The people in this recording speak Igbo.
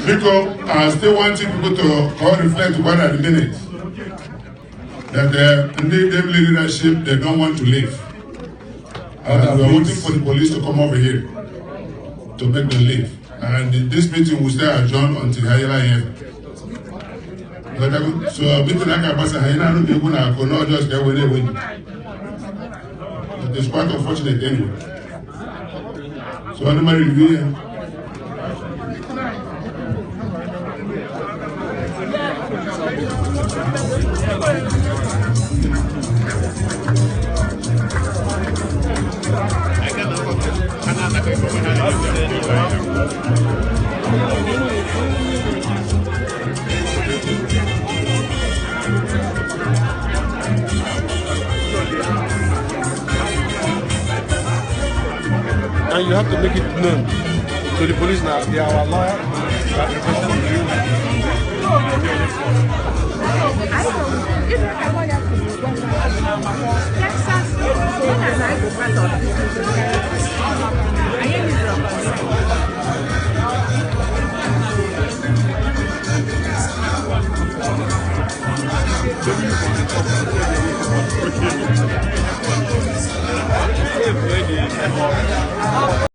Biko, I still want people to all reflect one at a minute that the Idemili leadership, they don't want to leave. And we are waiting for the police to come over here to make them leave. And this meeting will stay adjourned until Hayela here. So meeting aka agbasa ha na-anụ ka egwu na-akụ na ọjọọ ka e were ewe. It is quite unfortunate anyway. So ọ mara review ya. And you have to make it known to the police now. They are our lawyer that representing you.